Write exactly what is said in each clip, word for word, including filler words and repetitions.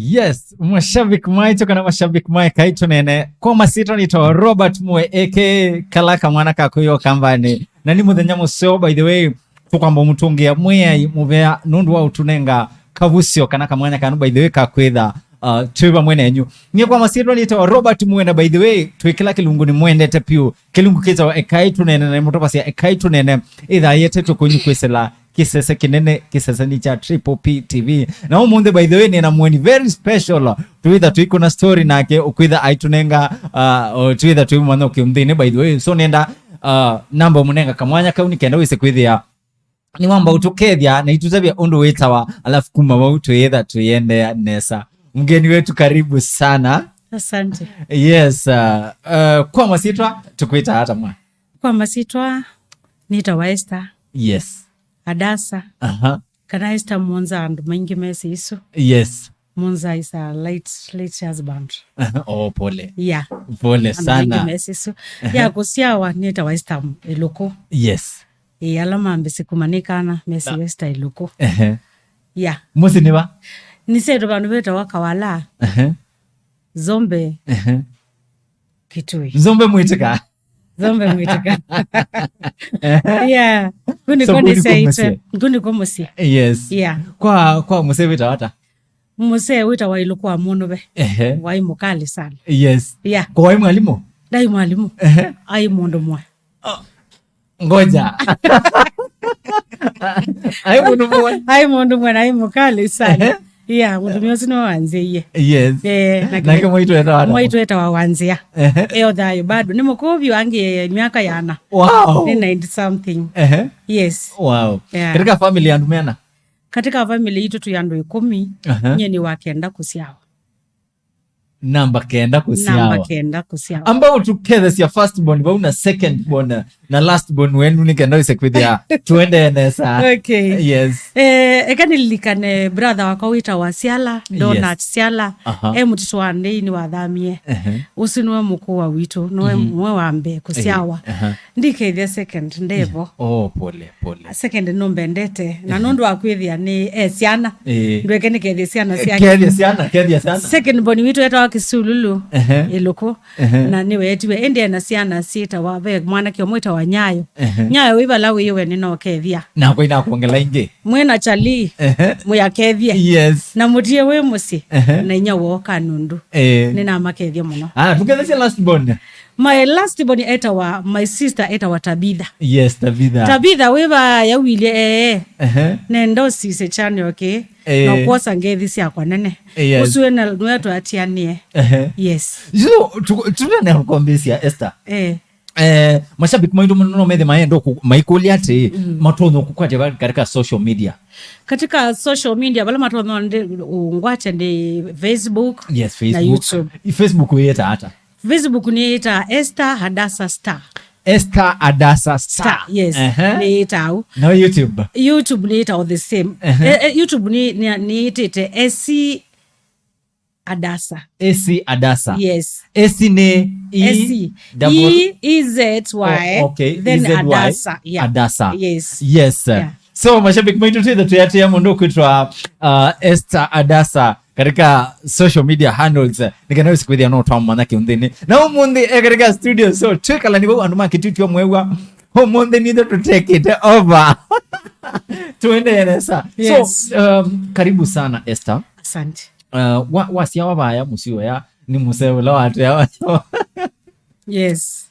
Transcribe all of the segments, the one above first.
Yes, mashabiki maitũ kana mashabiki ma Ekai Tũneene, kwa masyĩtwa nĩtawa Robert Mue, A K A kala kamwana ka kũyũ Kambanĩ. Na nĩ mũthenya mũseo, by the way, tũkwamba mũtũngĩa Mwĩai mũvea nũndũ wa ũtũnenga kavusyo kana kamwanya kanu, by the way, ka kwĩtha, uh, twĩ vamwe nenyu. Nyie kwa masyĩtwa nĩtawa Robert Mue, na by the way, twĩ kĩla kĩlungu nĩmwendete piũ. Kĩlungu kĩtawa Ekai Tũneene, na mũtavasya Ekai Tũneene ĩthaa yetetwe kũnyu kwĩsĩla kĩsese kĩnene, kĩseseni kya Triple P T V. Na ũmũnthĩ, by the way, nĩna mũeni very special. Twĩtha tũikũna story nake, ũkwĩtha aitũnenga, uh, o twĩtha tũimũmanya ũkĩũnthĩnĩ, by the way. So nenda, uh, namba ũmũnenga kamwanya kau nĩkenda wĩse kwĩthĩa nĩwamba ũtũkethya na itũtavya ũndũ wĩtawa, alafu kuma vau twĩtha tũiendeea nesa. Mgeni wetu, karibu sana. Asante. Yes, uh, uh, kwa masyĩtwa tũkwĩta ata mwa? Kwa masyĩtwa nĩtawa Esther. Yes. Adasa. Aha. Kana Esther Monza, andũ maingĩ mesĩ isu. Yes. Monza is a late, late husband. Aha, oh, pole. Yeah. Pole sana. Andũ maingĩ mesĩ isu. Aha. Ya kũsyawa nĩtawa Esther Ĩlũkũ. Yes. Ĩ, ala mambĩsĩ kuma nĩ kana mesĩ Esther Ĩlũkũ. Ehe. Yeah. Mũsyĩ nĩ va? Nĩsyaĩtwe vandũ vetawa Kawala. Ehe. Zombe. Ehe. Kitui. Zombe Mwĩtĩka. Zombe Mwĩtĩka. Ehe. Yeah. Kũ nĩkw'o nĩsyaĩtwe. So, kũ nĩkw'o mũsyĩ? Kũ nĩkw'o mũsyĩ. Yes. Yeah. Kwa, kwa mũsyĩ wĩtawa ata? Mũsee wĩtawa Ĩlũkũ wa Mũnũve. Ehe. Waĩ mũkalĩ sana. Yes. Yeah. Kwa waĩ mwalimũ? Ndaĩ mwalimũ. Ehe. Aĩ mũndũ mwe. Oh. Ngoja. Aĩ mũndũ mwe. Aĩ mũndũ mwe na aĩ mũkalĩ sana. Ehe. Yeah, mũtumĩa ũsu nĩwe wanzĩie. Yes. Eh, na nake mwaitũ etawa ata? Mwaitũ etawa Wanzĩa. Ehe. E o thayũ bado. Nĩ mũkũũ vyũ, angĩ myaka yana. Wow. Nĩ ninety something. Ehe. Yes. Wow. Yeah. Katika family ya andũ meana? Katika family yitũ twĩ andũ ĩkũmi, aha, nyie nĩ wa kenda kũsyawa. Namba kenda kũsyawa. Namba kenda kũsyawa. Amba ũtũkethesya first born vau na second born na last born wenu nĩ kenda wĩse kwĩthĩa tũendee nesa. Okay. Yes. Eh, eka nĩlilikane brother wakwa wĩtawa Syala, yes, Donald Syala. Aha. E mũtitũ wa Ndei nĩwathamie. Ehe. Ũsu nĩwe mũkũwa witũ, nĩwe, mhm, mwe wa mbee kũsyawa. Ehe. Aha. Ndikethya second, ndevo. Oh, pole, pole. Second nũmbendete. Na, ehe, nũndũ wa kwĩthĩa nĩ e syana. Eh. Ndweke nĩkethye syana, eh, syake. Kethye syana, kethye syana. Second born witũ etawa Kisululu. Ehe. Ĩlũkũ. Ehe. Na nĩweetiwe. Ĩndĩ ena syana syĩtawa, ve mwanake ũmwe wĩtawa Nyayo. Ehe. Nyayo wĩ vala wĩwe nĩnokethya. Nakwa inakwongela ingĩ. Mwĩna Charlie. Ehe. Mũyakethye. Yes. Na mũtie wĩ mũsyĩ. Ehe. Na inya woo Kanundu. Eh. Nĩnamakethya mũno. Ah, tũkethesye last born. My last born etawa, my sister etawa Tabitha. Yes, Tabitha. Tabitha, wĩ vaa yauilye, ee. Ehe. Nenda ũsisye channel kĩ. Eh. Na kwosa ngethi syakwa nene. Yes. Ũsu ena nwe twatianie. Ehe. Yes. So, tu-, tũnene kũkwambĩsya, Esther. Eh. Eh, mashabiki maitũ mũno no methe maenda kũ-, maikũlya atĩ, mm, matonya kũkwatya va-, katika social media. Katika social media, vala matonya ndi-, ũngwatya ndi Facebook, yes, na Facebook. YouTube. Facebook wĩyĩta ata? Facebook nĩĩta Esther Hadasa Star. Esther Hadasa Star. Star, yes. Ehe. Nĩĩta au. Na YouTube? YouTube nĩĩta o the same. Ehe. Eh, eh, YouTube nĩ, nĩ, nĩĩtĩte Esi Adasa. Esi Adasa. Yes. Esi nĩ E, Esi. Double E, E Z Y, oh, okay. Then E Z Y. Adasa. Yeah. Adasa. Yes. Yes. Yeah. So, mashabiki maitũ twĩthe twĩatĩa mũndũ kwĩtwa, uh, Esther Adasa katika social media handles, eh, nĩkenda wĩse kwĩthĩa no twamũmanya kĩũnthĩnĩ. Na ũmũnthĩ e katika studio, so twĩkalani vau andũ ma Kĩtutio mwew'a. Ũmũnthĩ nitho tũtekĩte over. Tũendee nesa. Yes. So, um, karibu sana, Esther. Asante. Uh, wa-, wasyawa vaya mũsyĩ ũya nĩ mũsee ũla watea wasyawa. Yes.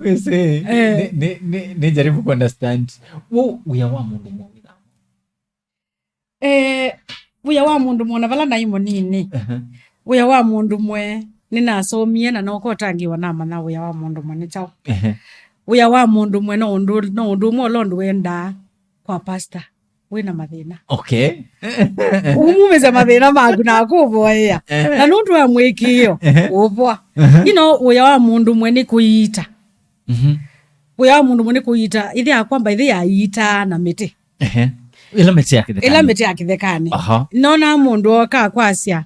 Wĩsĩ, eh, nĩ, nĩ, nĩ, nĩ jaribu kuunderstand. Wũ-, wĩa wa mũndũ mũna. Eh, wĩa wa mũndũ mũna vala naĩ mũnini. Ehe. Wĩa wa mũndũ mwe, nĩnasomie na nokotangĩwa namanya wĩa wa mũndũ mwe nĩ kyaũ. Ehe. Wĩa wa mũndũ mwe no ũndũ, no ũndũ ũmwe ũla ũndũ wendaa kwa pastor wĩna mathĩna. Okay. Umumĩsya mathĩna maku na akũvoea. Ehe. Na nũndũ wa mwĩkĩĩo, ehe, ũvoa. Ehe. Ino wĩa wa mũndũ mwe nĩ kũiita. Mhm. Wĩa wa mũndũ mwe nĩ kũiita. Ĩthe ya kwamba ĩthe yaiitaa na mĩtĩ. Ehe. Ĩla mĩtĩ ya kĩthekanĩ. Ĩla mĩtĩ ya kĩthekanĩ. Aha. Nona mũndũ oka kwasya,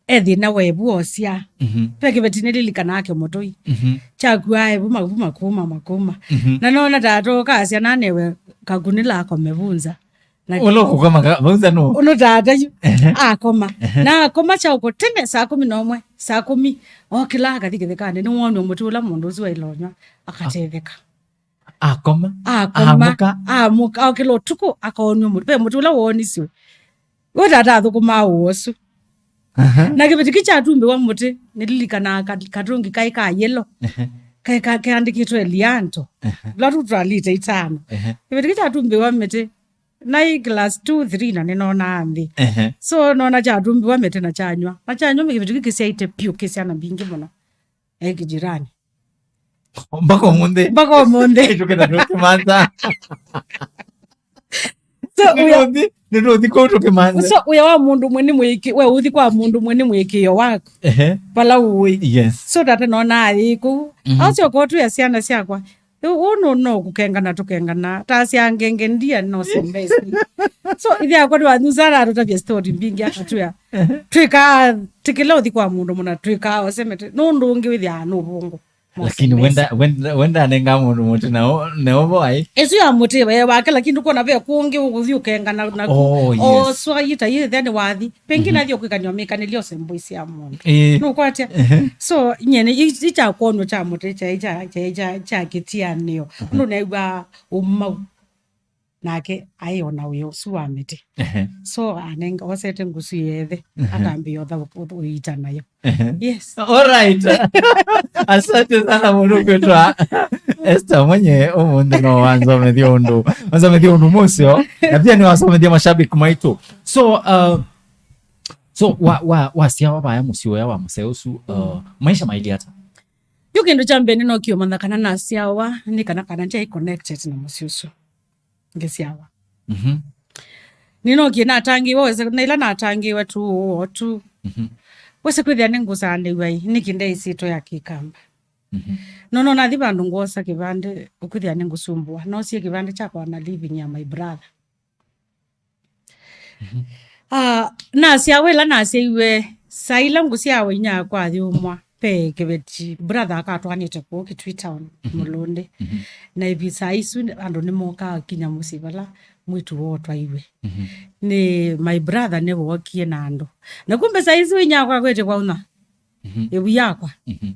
e thĩna wa ĩvu osya. Mhm. Ve kĩveti nĩlilikanaa kĩmũtũi. Mhm. Kyakuaa ĩvu makuma, makuma, makuma. Mhm. Na nona tata ũkasya nanewe kakunĩla akome vunza. Na ũla ũkũkoma ka-, vau nza nũ? Ũnũ tata yu. Ehe. Akoma. Ehe. Na akoma kyaũko tene saa kũmi na ũmwe, saa kũmi. Okĩla akathi kĩthekanĩ, nĩwonw'a mũtĩ ũla mũndũ ũsu waĩlonywa, akatetheka. Akoma. Akoma. Amũka. Amũka. Okĩla ũtukũ, akaonw'a mũtĩ. Ve mũtĩ ũla woniswe. We tata athũkũmaa ũũ ũsu. Aha. Na kĩveti kĩ kyatumbĩwa mũtĩ, nĩlilikanaa ka-, katũngi kaĩ ka yellow. Ehe. Kaĩ ka-, keandĩkĩtwe Elianto. Ehe. Tũla tũ twa lita itano. Ehe. Kĩveti kĩ kyatumbĩwa mĩtĩ, naĩ class two, three na nĩnonaa nthĩ. Ehe. So, nona kyatumbĩwa mĩtĩ na kyanyw'a. Na kyanyw'a kĩveti kĩ kĩsyaĩte pyũ, kĩ syana mbingĩ mũno. E kĩjirani. Mpaka ũmũnthĩ. Mpaka ũmũnthĩ. Tũkenda tũkĩmanza. So, ũya, nĩtũthi, nĩtũthi kũu tũkĩmanza. So, ũya wa mũndũ ũmwe nĩ mwĩkĩ-, we ũthi kwa mũndũ ũmwe nĩ mwĩkĩĩo waku. Ehe. Vala ũĩ. Yes. So, tata nona ayĩ kũu. Mhm. Acio ko twĩ syana syakwa. Rĩu ũũ nũ no kũkengana tũkengana. Ta sya ngenge ndia no sembesi. So, ithe akwa nĩ wanyu sana atũtavya story mbingĩ akatwĩa. Ehe. Twĩkaa, tĩkĩla ũthi kwa mũndũ mũna twĩkaa osemete. Nũndũ ũngĩ wĩthĩaa nũvũngũ. Lakini wenda, wenda, wenda anenga mũndũ mũtĩ na o-, na ovo ai. Ĩsu ya mũtĩ we wake, lakini ndũkwona ve kũngĩ ũkũthi ũkenga na, na Oh, yes. Oswa yita yĩthĩa nĩ wathi. Pengine Mhm. athi ũkwĩkania mĩkanĩlio ose mbũi sya mũndũ. Ĩĩ. Nũkwatya? Ehe. So, nyene, i-, i kya kwonwa kya mũtĩ, kya, kya, kya, kya, kya kĩtianĩo. Mhm. Ũndũ neew'a ũmau. Nake aĩ o na wĩa ũsu wa mĩtĩ. Ehe. So, anenga, osete ngusu yethe, Ehe. Akambĩa ũtha ũ-, ũ-, ũiita nayo. Ehe. Yes. All right. Asante sana mũno kwĩtwa Esther mwenye ũmũnthĩ no wanzomethia ũndũ. Wanzomethia ũndũ mũseo. Na pia nĩ wasomethia mashabiki maitũ. So, uh, so wa, wa, wasyawa vaya mũsyĩ ũya wa mũseo ũsu, uh, Mm. maisha maili ata? Yu kĩndũ kya mbee nĩnokĩo manya kana nasyawa, nĩ kana, kana ndyai connected na mũsyĩ ũsu. Ngĩsyawa. Mhm. Nĩnookie natangĩĩwe, wese, na ĩla natangĩĩwe tu ũũ o tu. Mhm. Wese kwĩthĩa nĩngũsaanĩw'a ĩ, nĩkĩ ndeĩsĩtwe ya Kĩkamba. Mhm. Nono nathi vandũ ngwosa kĩvandĩ, ũkwĩthĩa nĩngũsumbũa. Noosie kĩvandĩ kyakwa na living ya my brother. Mhm. Ah, nasyawa ĩla nasyaiwe, saa ila ngũsyawa inyia akwa ayũmwa, ve kĩveti brother akatwanĩte kũu Kitui Town, Mhm. Mũlũndĩ. Mhm. Na ĩvi saa isu andũ nĩmokaa kinya mũsyĩ vala mwĩtu woo twaiwe. Mhm. Nĩ my brother nĩwookie na andũ. Na kumbe saa isu inyia akwa akwĩte kwa ũna. Mhm. Ĩvu yakwa. Mhm.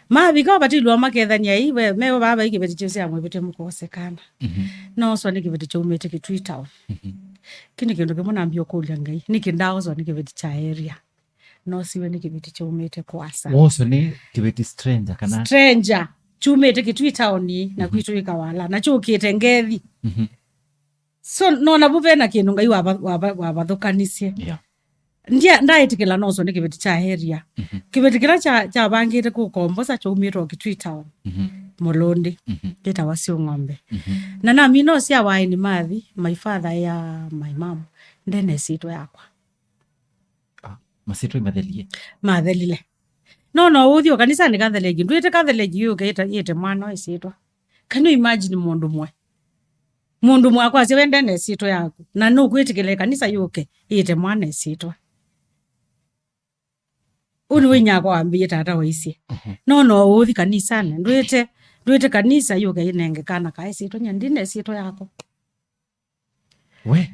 Mavika vatilwa makethania ĩ, we, me vaa vai kĩveti kyĩsĩ ya mwĩvĩte mũkosekana. Mhm. Nooswa nĩ kĩveti kyaumĩte Kitui Town. Mhm. Kĩu nĩ kĩndũ kĩmwe nambia ũkũlya Ngai, nĩkĩ ndaoswa nĩ kĩveti kya area? Noosiwe nĩ kĩveti kyaumĩte kũasa. Wooswa nĩ kĩveti stranger kana? Stranger. Kyumĩte Kitui Town, na Mhm. kwitũ ĩ Kawala. Na kyũkĩte ngethi. Mhm. So, nona vu vena kĩndũ Ngai wava-, wava-, wavathũkanisye. Yeah. Ndia-, ndaĩtĩkĩla nooswa nĩ kĩveti kya area. Mhm. Kĩveti kĩla kya-, kyavangĩte kũkombosa kyaumĩte o Kitui Town. Mhm. Mũlũndĩ. Mhm. Kĩtawa Syũng'ombe. Mhm. Na namina ũsyawa aeni mathi, my father ya my mom, ndena ĩsyĩtwa yakwa. Ah, masyĩtwa imathelie? Mathelile. No, no ũthi o kanisanĩ Katheleki, ndwĩte Katheleki yũke ĩte, ĩte mwana ĩsyĩtwa. Can you imagine mũndũ mwe? Mũndũ mwe akwasya we ndena ĩsyĩtwa yaku, na nũkwĩtĩkĩla ĩkanisa yũke ĩte mwana ĩsyĩtwa. Ũu nĩw'o inyia akwa wambĩie tata waisye. Mhm. No, no ũthi kanisanĩ, ndwĩte, ndwĩte kanisa yũke ĩnenge kana ka ĩsyĩtwa, nyie ndina ĩsyĩtwa yakwa. We.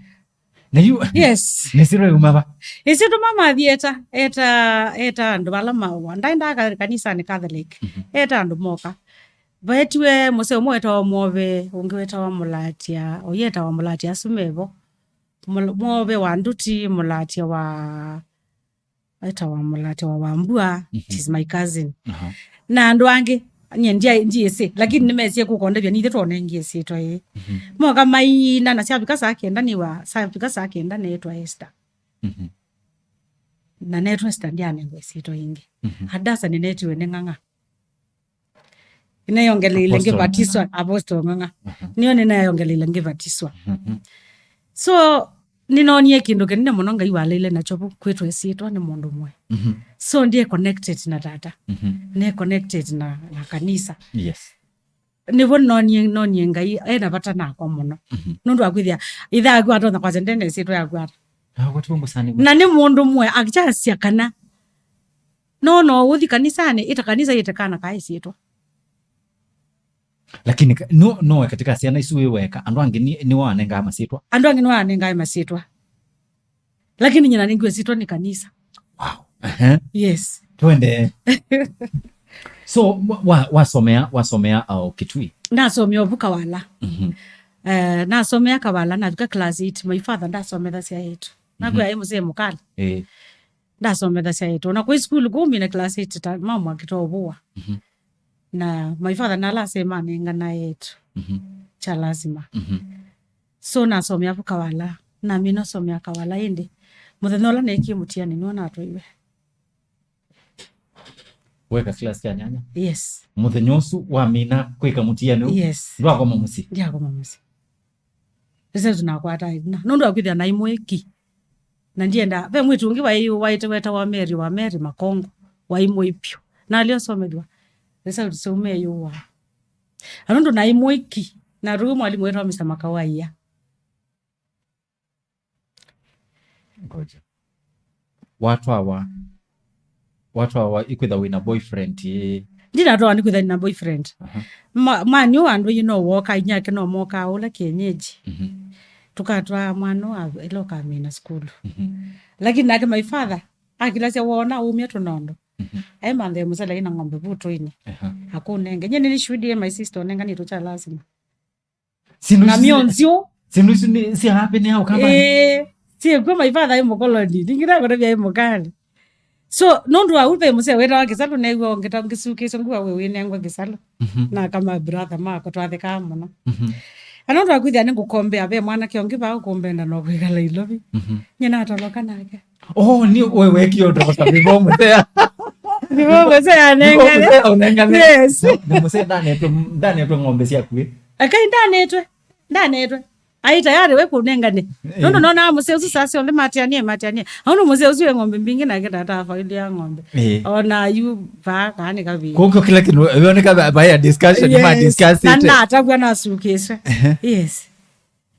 Na yu. Yes. Nĩsirwe uma va? Ĩsyĩtwa mama athi eta, eta, eta andũ vala ma-, ndaendaa ka-, kanisanĩ Catholic. Mhm. Eta andũ moka. Vaetiwe mũseo ũmwe wetawa Mwove, ũngĩ wetawa Mũlatia, ũyũ etawa Mũlatia asu mevo. Mũ-, Mwove wa Nduti, Mũlatia wa, etawa Mũlatia wa Wambua, Mhm. she's my cousin. Aha. Na andũ angĩ, nyie ndia-, ndiĩsĩ, lakini nĩmesie kũkondavya nithe twonengie syĩtwa ĩĩ. Mhm. Moka maina na syavika saa kenda nĩwa, syavika saa kenda neetwa Esther. Mhm. Na neetwa Esther ndyanengwa ĩsyĩtwa ĩngĩ. Mhm. Adasa nĩnetiwe nĩ Ng'ang'a. Nĩneyongeleile Apostle ngĩvatiswa, Ng'ang'a. Apostle Ng'ang'a. Mhm. Nĩyo nĩneyongeleile ngĩvatiswa. Mhm. So, nĩnoonie kĩndũ kĩnene mũno Ngai waleile nakyo vu kwĩtwa ĩsyĩtwa nĩ mũndũ mwe. Mhm. So, ndiye connected na tata. Mhm. Ne connected na, na kanisa. Yes. Nĩvo nonie, nonie Ngai ena vata nakwa mũno. Mhm. Nũndũ wa kwĩthĩa, ithe aku atonya kwasya ndena ĩsyĩtwa yaku ata. Na kwatiwa ngũsanĩw'a. Na nĩ mũndũ mwe akyasya kana no, no ũthi kanisanĩ, ĩta kanisa yĩte kana ka ĩsyĩtwa. Lakini ka- no, no katika syana isu wĩ weka, andũ angĩ nĩ, nĩ wanengaa masyĩtwa. Andũ angĩ nĩwanengae masyĩtwa. Lakini nyie nanengiwe syĩtwa nĩ kanisa. Wow. Ehe. Yes. Twende. So, wa- wa- wasomea, wasomea au Kitui? Ndasomea ovu Kawala. Mhm. Eh, nasomea Kawala, navika class eight. My father ndasomethasya eĩtu. Nakwĩa aĩ mũsee mũkali. Eh. Ndasomethasya eĩtu. Ona kwĩ sukulu kũu mina class eight ta mama akĩtwa ũvũa. Mhm. Na my father na ala asyai manengana eĩtu. Mhm. Kya lazima. Mhm. So nasomea vu Kawala. Namina ũsomea Kawala ĩndĩ. Mũthenya ũla neekie mũtiani nĩwe natwaiwe. Weka class kya nyanya? Yes. Mũthenya ũsu wamina kwĩka mũtiani ũu? Yes. Ndwakoma mũsyĩ? Ndiakoma mũsyĩ. Result nakwata ĩtina. Nũndũ wa kwĩthĩa naĩ mũĩki. Na ndienda, ve mwĩĩtu ũngĩ waĩ, waĩte wetawa Mary, wa Mary Makongo, waĩ mũĩ vyũ. Na alĩ osomethw'a, result syaume yũa. Na nũndũ naĩ mũĩki, na rĩu mwalimũ wetwa Mister Makau aia. Ngoja. Watwawa, watwawa ikwĩtha wĩna boyfriend, ĩ? Ndinatwawa nĩ kwĩtha nĩna boyfriend. Aha. Ma- mani ũũ andũ ĩ no woka, inyake no mokaa ũla kienyeji. Mhm. Tũkatwaa mwana ũũ a- ĩla ũkamina sukulu. Mhm. Lakini nake my father, akilasya wona umya tũnondo. Mhm. Aĩ manthe mũsele ĩna ng'ombe vutũinĩ. Aha. Akũnenge. Nye nĩnishuhudie my sister ũnenganĩtwe kya lazima. Syĩndũ na isu- mĩonzyo. Syĩndũ isu nĩ sya happen ya ũkamba? Ĩĩ, syĩkw'o my father aĩ mũkoloni, ningĩ ndakũtavya aĩ mũkali. So, nũndũ wa ũu ve mũsee wĩtawa Kĩsalũ, neew'a ngĩta ngĩsukĩĩswe ngua we wĩnengwa Kĩsalũ. Mhm. Na kama brother makwa twathikaa mũno. Mhm. Na nũndũ wa kwĩthĩa nĩngũkombea, ve mwanake ũngĩ vaa ũkũmbenda no kwĩkala Ilovi. Mhm. Nye natoloka nake. Oh, nĩ we wekie ũtoloka before mũsee. Before mũsee anengane. Before mũsee ũnengane. Yes. Na, na mũsee ndanetwe, ndanetwe ng'ombe syaku, ĩ? Akai ndanetwe. Ndanetwe. Ai tayari we kũnengane. Eh. Nũndũ nonaa mũsee ũsu saa syonthe matianie, matianie. Aũndũ mũsee ũsu e ng'ombe mbingĩ nake ndatafaũlia ng'ombe. Eh. Ona yu vaa kaa nĩ kavii. Kũkyo kĩla kĩndũ, yoneka ba- by a discussion, yes, ma discuss na it. Natavw'a nasukĩswe. Ehe. Yes.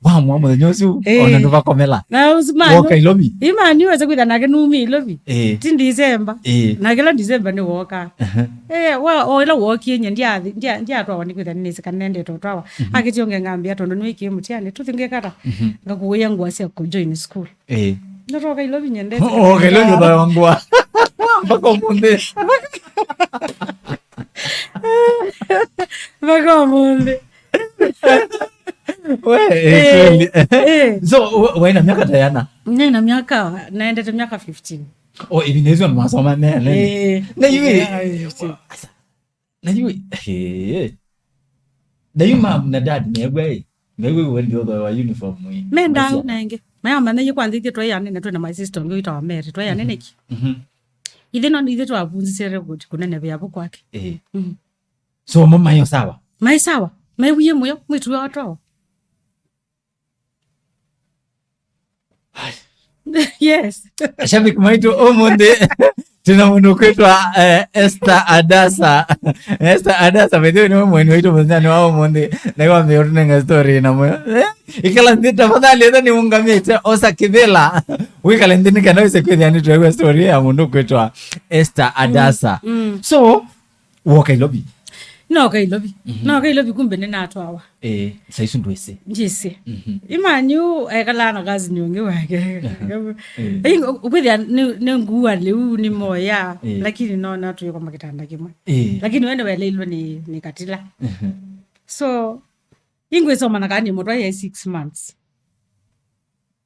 Wamwa mũthenya ũsu, eh, ona ndũvakomela. Na ũsu mani- woka Ilovi? Imani wese kwĩtha nake numi Ilovi. Eh. Ti December. Eh. Na kĩla December nĩ woka. Aha. Eh, wa, o ĩla wokie nye, ndia- ndia- ndiatwawa nĩ kwĩtha nĩnĩsĩ kana nendete ũtwawa. Mhm. Akĩtio ngengambia tondũ nĩwĩkie mũtiani, tũthi ngekata. Mhm. Ngakũĩa ngũa sya kũjoin school. Eh. Ndotoka Ilovi nyendete. Oh, okay, Ilovi ũthawa ngũa. Mpaka ũmũnthĩ. Mpaka ũmũnthĩ. We, eh, eh, kweli. Eh. So, wa- waina myaka ta yana? Nina myaka, naendete myaka fifteen. Oh, ivi nĩsyo masoma nene. Eh, na iwe, myaka fifteen. Na iwe, eh. Na iwe mom na dad, mewe, mewe wendi otho wa uniform we. Menda nenge. Maya mana yikwanza ithe twa yanene twina my sister ngi witawa Mary, twa yanene ki. Mhm. Ithe no ithe twavunzisire kuti kunene vya vukwake. Eh. Mhm. So, mo mayo sawa? Mai sawa. Mai wiye muyo, mwitu wa twao. Yes. Ashabiki maitũ ũmũnthĩ, twĩna mũndũ kwĩtwa, eh, Esther Adasa. Esther Adasa, by the way, nĩwe mweni waitũ mũthenya wa ũmũnthĩ. Na iwambia ũtũnenga story na mũyo. Eh, ikala nthĩ tafadhali, etha nĩũngamĩte, osa kĩvĩla. Wĩkale nthĩ nĩ kana wĩse kwĩthĩa nĩtwew'a story ya mũndũ kwĩtwa Esther Adasa. Mm, mm. So, woka Ilovi? Noka Ilovi. Mhm. Noka Ilovi kumbe nĩnatwawa. Eh, saisu ndwĩsĩ. Njĩsĩ. Mhm. Imanyu ekalaa na kazi nĩ ũngĩ wake. Aha. Eh. Ai, kwĩthĩa nĩ, nĩ ngua lĩu nĩ moya, eh, lakini nona twĩkoma kĩtanda kĩmwe. Eh. Lakini we nĩweleilwe nĩ, nĩ katila. Mhm. So, ingwĩsoma na kani mũtwa ya six months.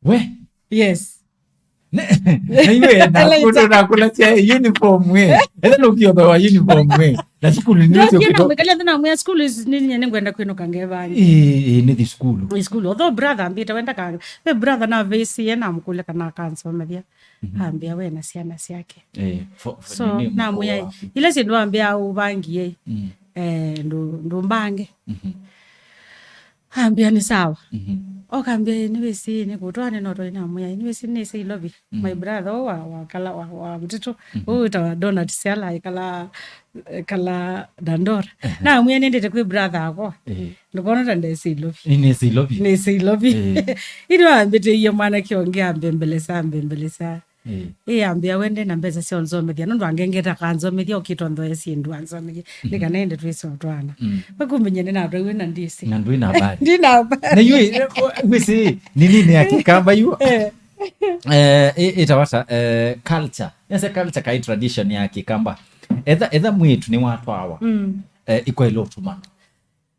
We? Yes. Ne- na iwe, nakuto nakulasya uniform we. Ene nukiotha wa uniform we. Na sukulu nĩ sio kito. Ndokie namwĩkalya nthĩ namwĩa school is nini nyene ngwenda kwĩnũka ngevani. Eh, eh, nĩ the school. Nĩ school. Although brother ambĩte wenda ka. We brother na vesi ye namũkũlya kana akansomethia. Mhm. Ambĩa we na syana syake. Eh, for- for- so, nini namwĩa, mkoa wapi? Ila syĩndũ ambĩa ũvangie. Mm. Eh, ndũ- ndũmbange. Mhm. Ambĩa nĩ sawa. Mhm. Okambĩa nĩwĩsĩ nĩkũtwaa nĩ notwa namwĩa nĩwĩsĩ nĩsĩ Ilovi. Mhm. My brother ũũ wa, wa kala wa, wa Mtito. Mhm. Ũũ wĩtawa Donald Siala, kala, kala Dandora. Ehe. Namwĩa nĩndĩte kwĩ brother akwa. Eh. Ndũkona ta ndesĩ Ilovi. Nĩnĩsĩ Ilovi. Nĩsĩ Ilovi. Eh. Ino ambĩtĩie mwanake ũngĩ ambembelesa, ambembelesa. Eh. Ĩambĩa we ndĩ na mbesa sya ũnzomethya, nũndũ angengete akanzomethya, ũkĩtwa nthoe syĩndũ anzomethye, nĩ kana ende twĩse ũtwana. Mm. We kumenya nĩ natwaiwe na ndĩsĩ. Na ndwĩ na habari. Ndi na habari. Na yu, eh, wĩsĩ, nĩ nini ya Kĩkamba yu? Eh. Eh, ĩ-, ĩtawa ata, eh, culture. Nĩse culture kai tradition ya Kĩkamba. Etha, etha mwĩĩtu nĩwatwawa. Mm. Eh, ĩkwaĩle ũtũmana.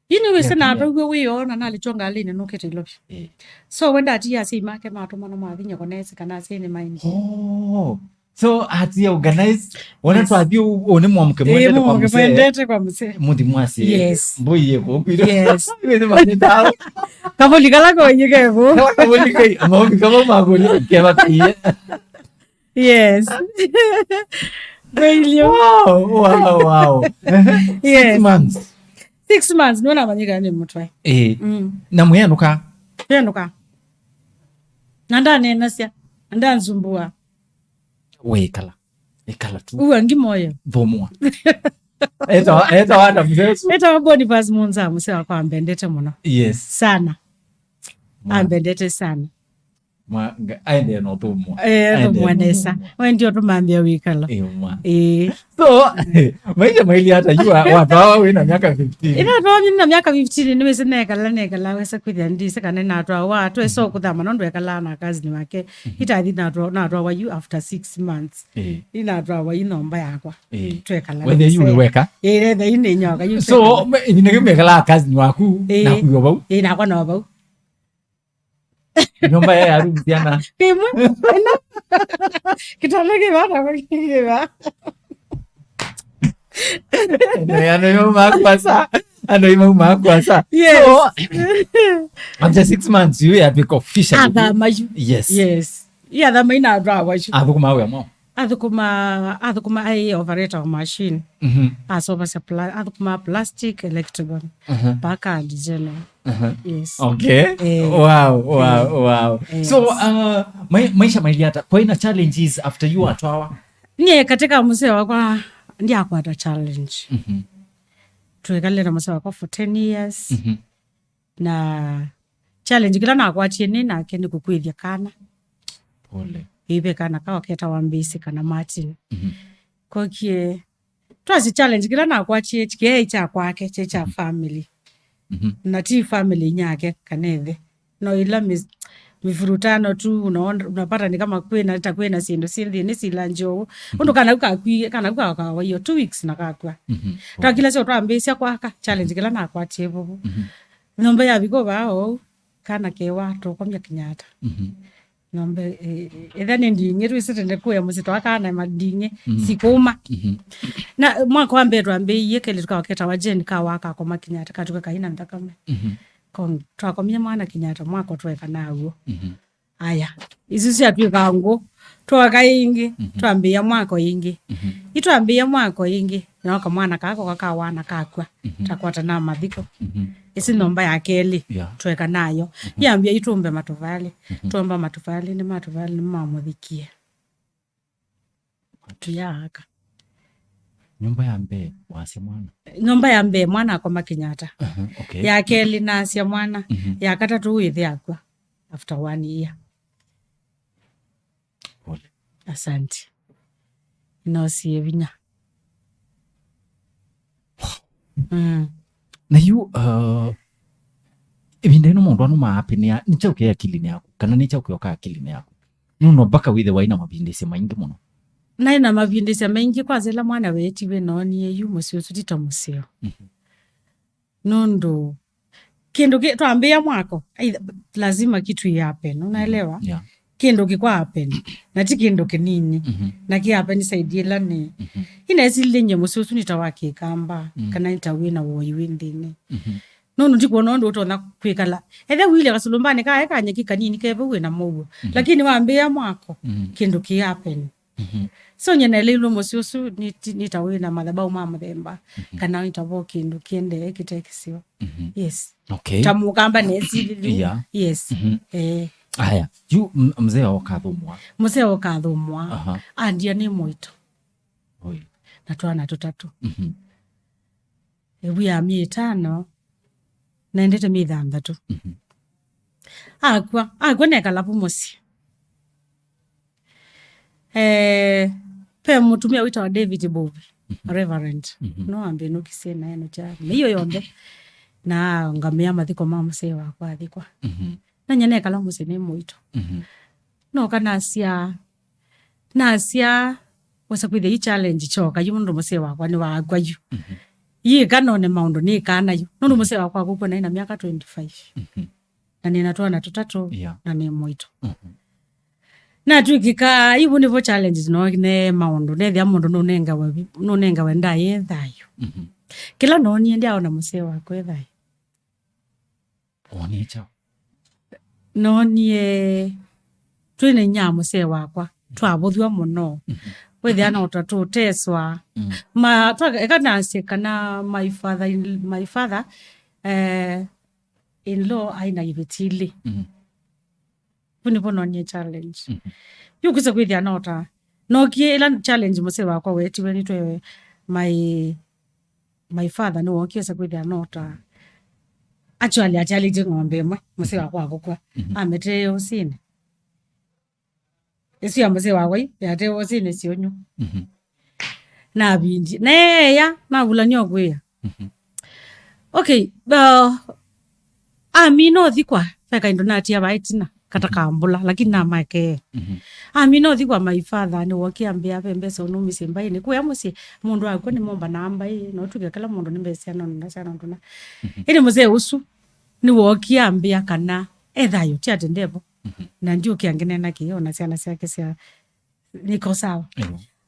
Yu nĩwĩsĩ natwaiwe wĩoo na nalĩtwa ngalĩnĩ nũkĩte Ilovi. Eh. So we ndatia asyai make matũmana mathinya konesi kana asyai nĩmaendie. Oh. So atia organize. Wona twathi ũ nĩ mwanake mwendete kwa mzee. Mwendete kwa mzee. Muthi mwasi. Yes. Mbuye kwa kwira. Yes. Wĩsĩ manyita. Kavoli kala koyike vo. Kavoli kai, maombi kama magoli keva kiye. Yes. Kwĩilyo. Wow, wow, wow. Yes. Six months. Six months, nĩwe namanyĩka nĩ mũtwae. Eh. Mm. Na mũyanũka? Twenũka. Na ndanenasya, na ndanzumbua. Wĩkala. Ĩkala tu. Uwa ngi moyo. Thũmũa. Etawa, etawa ata mzee ũsu? Etawa Boniface Munza, mzee wakwa ambendete mũno. Yes. Sana. Mwa- Ambendete sana. Mwa-, nga-, aendee na ũthũmũa. Eh, aendee na ũthũmũa nesa. We ndio tũmambĩa wĩkalo. Eh, mwa. Eh. So, maisha maili hata yu wa-, watwawa wĩ na miaka fifteen. Ĩla twamina miaka fifteen, nĩwĩsĩ nekala, nekala, wesa kwĩthĩa ndĩsĩ kana natwawa, twesa kũthama, nũndũ ekalaa na cousin wake. Mhm. Itathi natwa-, natwawa yu after six months. Eh. Inatwawa yu nyũmba yakwa. Eh. Twekala. Wethe yu weka? Eh, wethe yu nĩ nyoka, yu so, twekala. Me-, ĩvinda kĩu mekalaa cousin waku, eh, na kuyo vau? Eh, nakwa no vau. Nyũmba ya, ya room siana. Ĩmwe. Ĩno. Kitanda kĩva, na kĩva. Ĩno ya no makwasa. Ano ima makwasa. Yes. So, after six months, you have to officially. Athama yu. Yes. Yes. Yu athama inatwawa yu. Athũkũma wĩa mo? Athũkũma, athũkũma ai operator wa machine. Mhm. Asovasya pla-, athũkũma plastic, electrical. Mhm. Packard general. Mhm. Yes. Okay. Eh. Wow, wow, eh, wow. Yes. So, uh, mai-, maisha maili ata? Kwaina challenges after you atwawa? Nye katika mzee wakwa ndiakwata challenge. Mhm. Twekale na mzee wakwa for ten years. Mhm. Na challenge kĩla nakwatie nĩ nake nĩ kũkwĩthya kana. Pole. Ĩĩ, ve kana kao ketawa Mbĩsĩ kana Martin. Mhm. Kokie, twasi challenge kĩla nakwatie kĩaĩ kya kwake, kye kya, mhm, family. Mhm. Na ti family inyake kana ĩthe. No ila mis-, mivurutano tu, unaona, unapata ni kama kwĩna, ta kwĩna syĩndũ syĩ nthĩnĩ sila njoo. Mhm. Ũndũ kana kau kakwie, kana kau kawaiyo two weeks na kakua. Mhm. Twakila syo twambĩĩsya kwaka, challenge kĩla nakwatie vuvu. Mhm. Nyũmba yavika vaa ou, kana kewa tũkomya Kenyatta. Mhm. Nyũmba, eh, eh, ĩtha nĩ nding'ĩ, twĩsĩ tene kũya mũsyĩ twakaa na manding'ĩ, mhm, sikũma. Mhm. Na mwaka wa mbee twambĩĩie kelĩ tũkawaketawa Jane kawa kakoma Kenyatta, katuka kaina nthakame. Mhm. Kon-, twakomie mwana Kenyatta mwaka tweka naw'o. Mhm. Aya, isu syatw'ĩka ngũ, twoka ĩngĩ, mhm, twambĩĩa mwako ĩngĩ. Mhm. Itwambĩĩa mwako ĩngĩ, nooka mwana kako kakawana kakw'a, mhm, takwata na mathiko. Mhm. Ĩsu nyũmba ya kelĩ, yeah, tweka nayo. Mhm. Yambĩa itũmbe matuvalĩ. Mhm. Tũmba matuvalĩ, nĩ matuvalĩ nĩmamũthikie. Tuyaaka. Nyũmba ya mbee wasya mwana? Nyũmba ya mbee mwana akoma Kenyatta. Aha, okay. Ya kelĩ nasya mwana. Mhm. Ya katatũ wĩthĩ akw'a after one year. Pole. Asante. Nosie vinya. Mm. Na yu, uh, ĩvinda ĩno maũndũ ano maapĩnĩa, nĩ kyaũ kĩ akilinĩ yaku, kana nĩ kyaũ kĩoka akilinĩ yaku? Nũndũ mpaka wĩthe waina mavindĩsyo maingĩ mũno. Naĩ na mavindĩsyo maingĩ, kwanza ĩla mwana weetiwe noonie yu mũsyĩ ũsu ti ta mũseo. Mhm. Nũndũ kĩndũ kĩ-, twambĩĩa mwako, either, lazima kitu ihappen, unaelewa? Mhm. Yeah. Kĩndũ kĩkwa happen, na ti kĩndũ kĩnini. Mhm. Na kĩ happen side ĩla nĩ. Mhm. Inesililye nyie mũsyĩ ũsu nĩ ta wa Kĩkamba, mm, kana nĩ ta wĩ na woi wĩ nthĩnĩ. Mhm. Nũndũ ndikwona ũndũ ũtonya kwĩkala. Ethe wĩilye kasũlũmbanĩ kaĩ ka nyeki kanini ke vau wĩ na mũuo. Mhm. Lakini wambĩĩa mwako, mhm, kĩndũ kĩ happen. Mhm. So, nyie naeleilwe mũsyĩ ũsu nĩ ti-, nĩ ta wĩ na mathabaũ ma mũthemba, mhm, kana nĩ ta vo kĩndũ kĩendee kĩte kĩseo. Mhm. Yes. Okay. Ta mũkamba nesililye. Yeah. Yes. Mhm. Eh. Aya, yu m-, mzee oka athũmũa. Mzee oka athũmũa. Aha. Andia nĩ mũito. Oi. Na twana tũtatũ. Mhm. Ĩvu ya myei ĩtano, naendete myei thanthatũ. Mhm. Akw'a, akw'a nekala vu mũsyĩ. Eh, pe mũtumĩa wĩtawa David Bovi, Reverend. No ambĩnũkisye na eno kya mĩio yonthe. Na ngamĩa mathiko ma mũsee wakwa athikwa. Na nye nekala mũsyĩ nĩ mũito. Noka nasya, nasya, wesa kwĩthĩa yu challenge kyoka yu nũndũ mũsee wakwa nĩwakw'a yu. Yĩka none maũndũ nĩkana yu. Nũndũ mũsee wakwa akũkw'a naĩ na myaka twenty-five. Na nĩna twana tũtatũ, Yeah. na nĩ mũito. Natw'ĩkĩka, ivu nĩvo challenges none maũndũ, nethĩa mũndũ nũnengawe, nũnengawe ndaĩ thayũ. Kĩla noonie ndyaona mũsee wakwa e thayũ. Wonie kyaũ? Noonie twĩ na inyia mũsee wakwa, twavũthw'a mũno. Wĩthĩa no ta tũteswa. Ma, twa, eka nasye kana my father, in- my father, eh, in law aĩ na iveti ilĩ. Vu nĩvo noonie challenge. Yu kwĩsa kwĩthĩa no ta, nookie ĩla challenge mũsee wakwa weetiwe nĩtwe my, my father nĩwookie esa kwĩthĩa no ta, actually, atialĩtye ng'ombe ĩmwe, mũsee wakwa akũkw'a. Ametee ũsinĩ. Ĩsu ya mũsee wakwa yu, yatee ũsinĩ syũnyũ. Navindi. Neeya, navulany'a ũkwĩa. Okay, uh, amina ũthikwa, ve kaĩndũ natia vaa ĩtina, kata kambũla, lakini namakee. Amina ũthikwa my father, nĩwookie ambĩa ve mbesa ũnũmĩsye mbaĩnĩ. Kũya mũsyĩ, mũndũ akw'a nĩmombanaa mbaĩ, no tuke kĩla mũndũ nĩ mbesa syana ũndũ na syana ũndũ na. Ĩndĩ mũsee ũsu, nĩwookie ambĩa kana e thayũ, ti atĩ ndevo. Na ndiũkĩa ngeneena kĩĩ, ona syana syake sya nĩko sawa.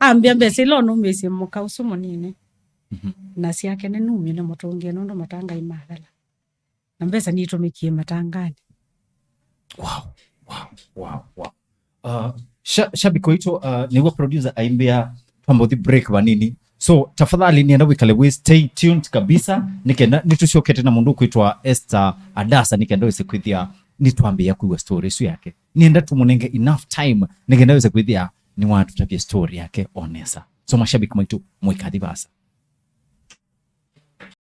Ambĩa mbesa ila ũnũmĩsye mũka ũsu mũnini. Na syake nĩnumie nĩmũtũngĩe nũndũ matangai mathela. Na mbesa nitũmĩkie matanganĩ. Wow, wow, wow, wow. Uh, sha- shabiki waitũ, uh, nĩw'o producer aimbĩa twambe ũthi break vanini. So, tafadhali nĩenda wĩkale wĩ stay tuned kabisa, nĩkenda nĩtũsyokete na mũndũ ũkwĩtwa Esther Adasa, nĩkenda wĩse kwĩthĩa nĩtwambĩĩa kwĩw'a story ĩsu yake. Nĩenda tũmũnenge enough time, nĩkenda wĩse kwĩthĩa nĩwatũtavya story yake o nesa. So, mashabiki maitũ, mũikathi vasa.